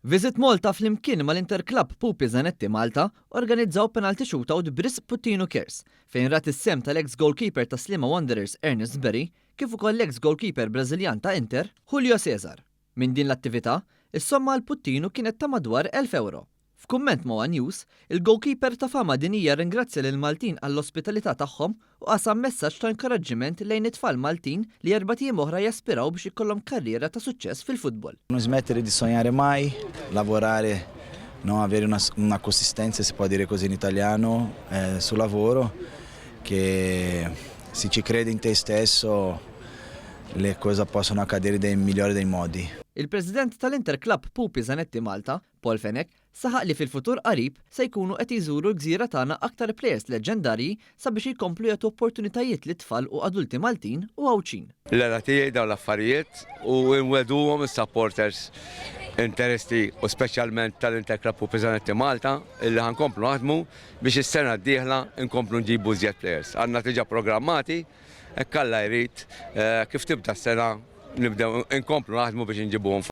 Visit Malta flimkien mal-Interclub Pupi Zanetti Malta organizzaw penalty shootout b'risq Puttinu Cares, fejn rat is-sehem tal-ex goalkeeper ta' Sliema Wanderers Ernest Berry kif ukoll l-ex goalkeeper Brażiljan ta' Inter, Julio Cesar. Minn din l-attività, is-somma għal Puttinu kienet ta' madwar 1,000 euro. F'kumment ma' One News, il-goalkeeper ta' fama dinjija ringrazzja lill-Maltin għall-ospitalità tagħhom u qasam messaġġ ta' inkoraġġiment lejn it-tfal Maltin li 4 ijiem oħra jaspiraw biex ikollhom karriera ta' suċċess fil-futbol. Non smettere di sognare mai, lavorare, no, avere una consistenza, si può dire così in italiano, sul lavoro, che se ci credi in te stesso le cose possono accadere dei migliori dei modi. Il-President tal-Interclub Pupi Zanetti Malta, Paul Fenech, saħaq li fil-futur qarib se jkunu qed jżuru l-gżira tagħna aktar players leġendarji sabiex jkomplu jagħtu opportunitajiet lit-tfal u adulti Maltin u Għawdxin. L-era tiegħi dawn l-affarijiet u nwiegħduhom is-supporters interessi u speċjalment tal-Interclub Pupi Zanetti Malta illi ħa nkomplu naħdmu biex is-sena d-dieħla nkomplu nġibu iżjed players. Għandna diġà programmati, hekk Alla jrid, kif tibda s-sena nibdew inkomplu naħdmu biex nġibuhom.